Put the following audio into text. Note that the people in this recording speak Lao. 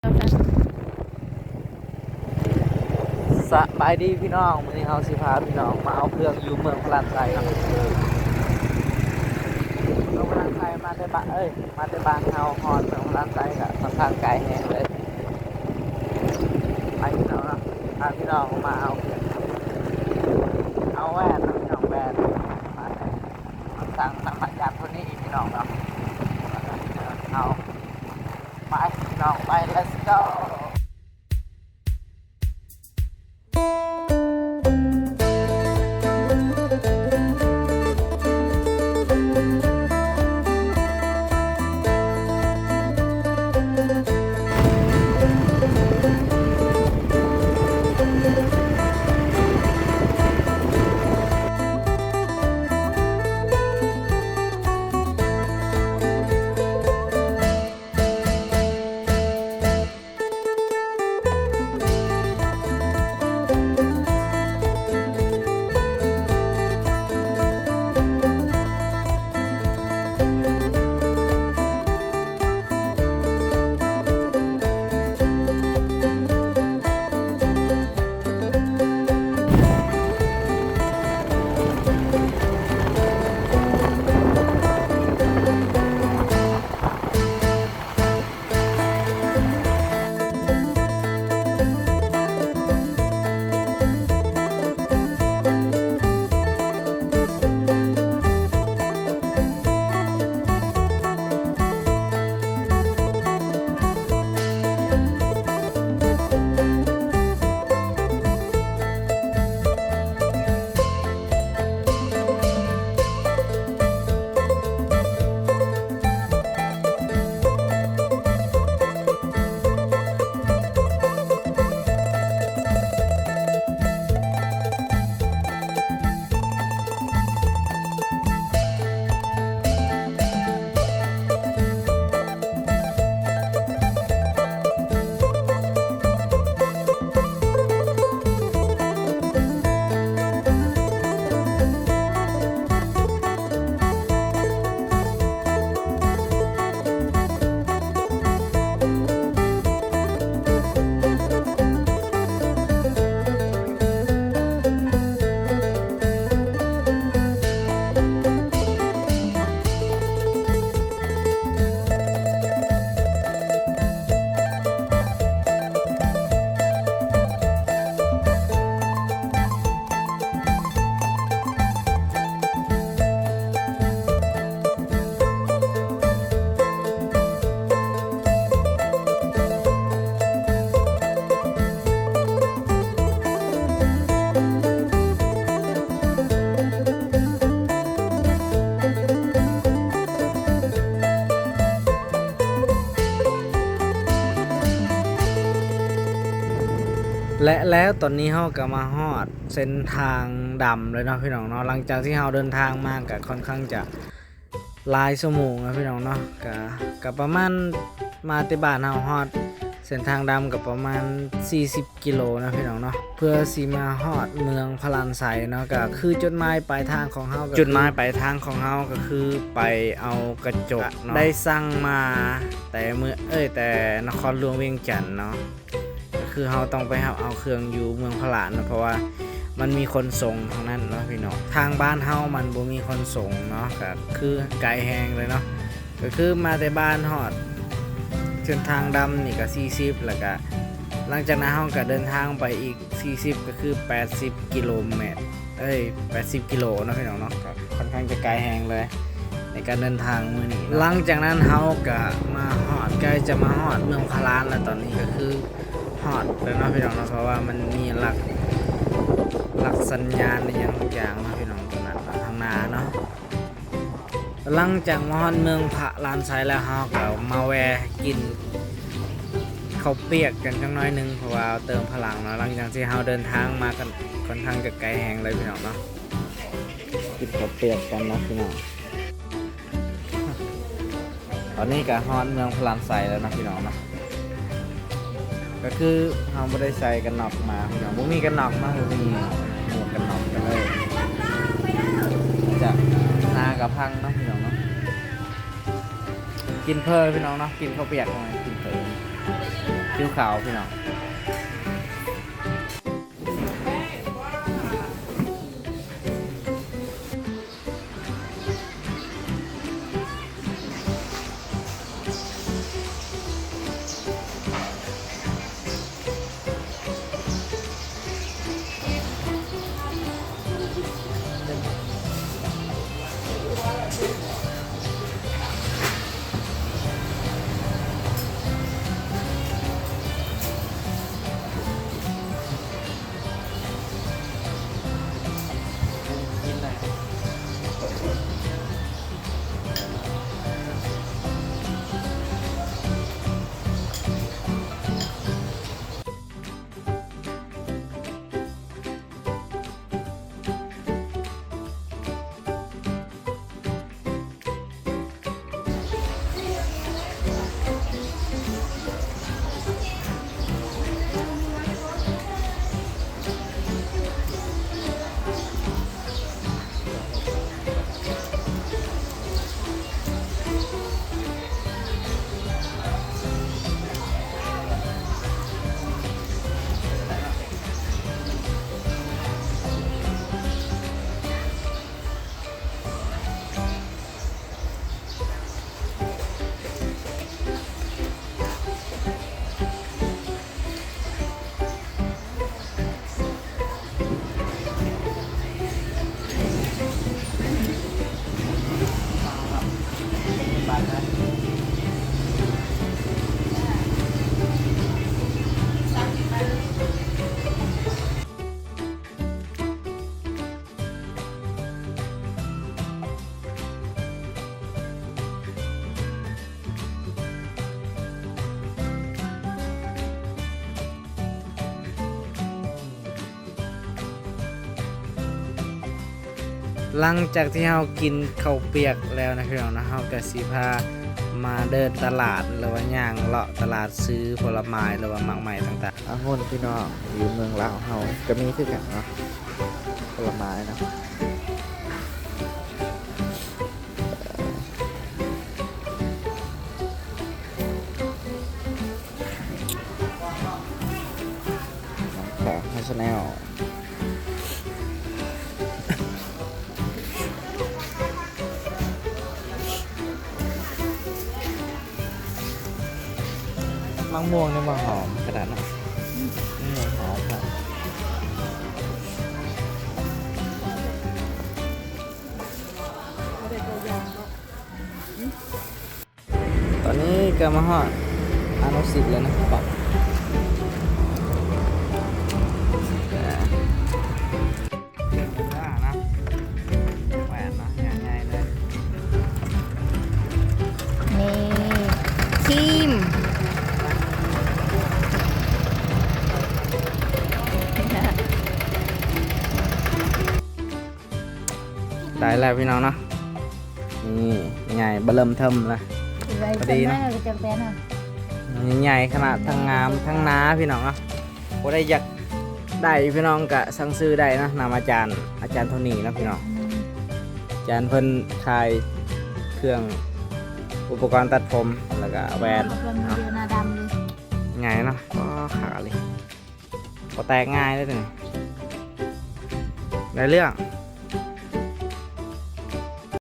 ສະບາຍດີພີ່ນ້ອງ, ມື້ນີ້ເຮົາຊິພາພີ່ນ້ອງມາເອົາເຄື່ອງຢູ່ເມືອງພະລານໄຊເນາະ. ເມືອງພະລານໄຊມາແຕ່ບ້ານ ເອີຍ ມາແຕ່ບ້ານເຮົາຮອດເມືອງພະລານໄຊກະຂ້ອນຂ້າງໄກແຮງເລີຍ. ໄປພີ່ນ້ອງເນາະ, ພາພີ່ນ້ອງມາເອົາເຄື່ອງ ເອົາແວ່ນເນາະພີ່ນ້ອງ, ແວ່ນມາແຕ່ ສັ່ງນຳມາຈາກຄົນນີ້ພີ່ນ້ອງເນາະ. ເອົາ ໄປພີ່ນ້ອງ ໄປ let's go. ແລະແລ້ວຕອນນີ້ເຮົາກໍມາຮອດເສັ້ນທາງດຳແລ້ວເນາະພີ່ນ້ອງເນາະ. ຫຼັງຈາກທີ່ເຮົາເດີນທາງມາກໍຄ່ອນຂ້າງຈະ ຫຼາຍຊົ່ວໂມງນະພີ່ນ້ອງເນາະ, ກະ ກະປະມານ ມາແຕ່ບ້ານເຮົາຮອດເສັ້ນທາງດຳກະປະມານສີ່ສິບກິໂລນະພີ່ນ້ອງເນາະ, ເພື່ອຊິມາຮອດເມືອງພະລານໄຊເນາະ. ກະຄືຈຸດໝາຍປາຍທາງຂອງເຮົາ ກະ ຈຸດໝາຍປາຍທາງຂອງເຮົາກະຄືໄປເອົາກະຈົກເນາະ, ໄດ້ສັ່ງມາແຕ່ເມືອງ ເອີຍ ແຕ່ນະຄອນຫຼວງວຽງຈັນເນາະ. ກໍຄືເຮົາຕ້ອງໄປຮັບເອົາເຄື່ອງຢູ່ເມືອງພະລານນະ, ເພາະວ່າມັນມີຂົນສົ່ງທາງນັ້ນເນາະພີ່ນ້ອງ. ທາງບ້ານເຮົາມັນບໍ່ມີຂົນສົ່ງເນາະ, ກໍຄືໄກແຮງເລີຍເນາະ. ກໍຄືມາແຕ່ບ້ານຮອດເສັ້ນທາງດຳນີ້ກໍສີ່ສິບ, ແລ້ວກໍຫຼັງຈາກນັ້ນເຮົາກໍເດີນທາງໄປອີກສີ່ສິບ ກໍຄືແປດສິບກິໂລແມັດ ເອີຍ ແປດສິບກິໂລເນາະພີ່ນ້ອງເນາະ, ກໍຄ່ອນຂ້າງຈະໄກແຮງເລີຍໃນການເດີນທາງມື້ນີ້ເນາະ. ຫຼັງຈາກນັ້ນເຮົາກະມາຮອດ ໃກ້ຈະມາຮອດເມືອງພະລານແລ້ວ, ຕອນນີ້ກະຄືຮອດແລ້ວເນາະພີ່ນ້ອງເນາະ, ເພາະວ່າມັນມີຫຼັກ ຫຼັກສັນຍານອີ່ຫຍັງທຸກຢ່າງເນາະພີ່ນ້ອງ, ຕົວນັ້ນທາງໜ້າເນາະ. ຫຼັງຈາກມາຮອດເມືອງພະລານໄຊແລ້ວ ເຮົາກໍມາແວ່ກິນເຂົ້າປຽກກັນຈັກໜ້ອຍໜຶ່ງ ເພາະວ່າເຕີມພະລັງເນາະ. ຫຼັງຈາກທີ່ເຮົາເດີນທາງມາກັນຄ່ອນຂ້າງຈະໄກແຮງເລີຍພີ່ນ້ອງເນາະ, ກິນເຂົ້າປຽກກັນເນາະພີ່ນ້ອງ. ຕອນນີ້ກໍຮອດເມືອງພະລານໄຊແລ້ວເນາະພີ່ນ້ອງເນາະ. ກໍຄືເຮົາບໍ່ໄດ້ໃສ່ກັນນອກມາພີ່ນ້ອງ, ບໍ່ມີກັນນອກເນາະ, ບໍ່ມີໝວກກັນນອກກັນເລີຍ, ຈາກໜ້າກະພັງເນາະພີ່ນ້ອງເນາະ. ກິນເຝີພີ່ນ້ອງເນາະ, ກິນເຂົ້າປຽກ ກິນເຝີ. ขาวพี่น้อง ຫຼັງຈາກທີ່ເຮົາກິນເຂົ້າປຽກແລ້ວນະພີ່ນ້ອງນະ, ເຮົາກະຊິພາມາເດີນຕະຫຼາດ ຫຼືວ່າຍ່າງເລາະຕະຫຼາດ ຊື້ຜົນລະໄມ້ ຫຼືວ່າໝາກໄມ້ຕ່າງໆ. ອະຫຸ່ນພີ່ນ້ອງ ຢູ່ເມືອງລາວເຮົາກະມີຄືກັນເນາະ ຜົນລະໄມ້ເນາະ. ຂອງ Channel ມະມ່ວງນີ້ມັນຫອມຂະໜາດນັ້ນ ອືມ ມັນຫອມຂະໜາດ ບໍ່ໄດ້ຕົວຢ່າງເນາະ ອືມ. ຕອນນີ້ກະມາຮອດອະນຸສິດແລ້ວນະ ປັບ ເປັນເວລານະ ແວ່ນນະ ໃຫຍ່ໆເລີຍ ນີ້ ຄຣີມ ໄດ້ແລ້ວພີ່ນ້ອງເນາະ ນີ້ໃຫຍ່ເບິ່ມເທີມລະ ພໍດີເນາະ ໃຫຍ່ຂະໜາດ ທັງງາມທັງໜາພີ່ນ້ອງເນາະ. ຜູ້ໃດຢາກໄດ້ພີ່ນ້ອງກະສັ່ງຊື້ໄດ້ເນາະ ນຳອາຈານ ອາຈານໂທນີ້ເນາະພີ່ນ້ອງ ອາຈານເພິ່ນຂາຍເຄື່ອງອຸປະກອນຕັດຜົມ ແລ້ວກະແວ່ນເນາະ ໃຫຍ່ເນາະ ອໍ ຂາເລີຍ. ບໍ່ແຕກງ່າຍເດ້ຕົວນີ້ ໄດ້ເລື່ອງ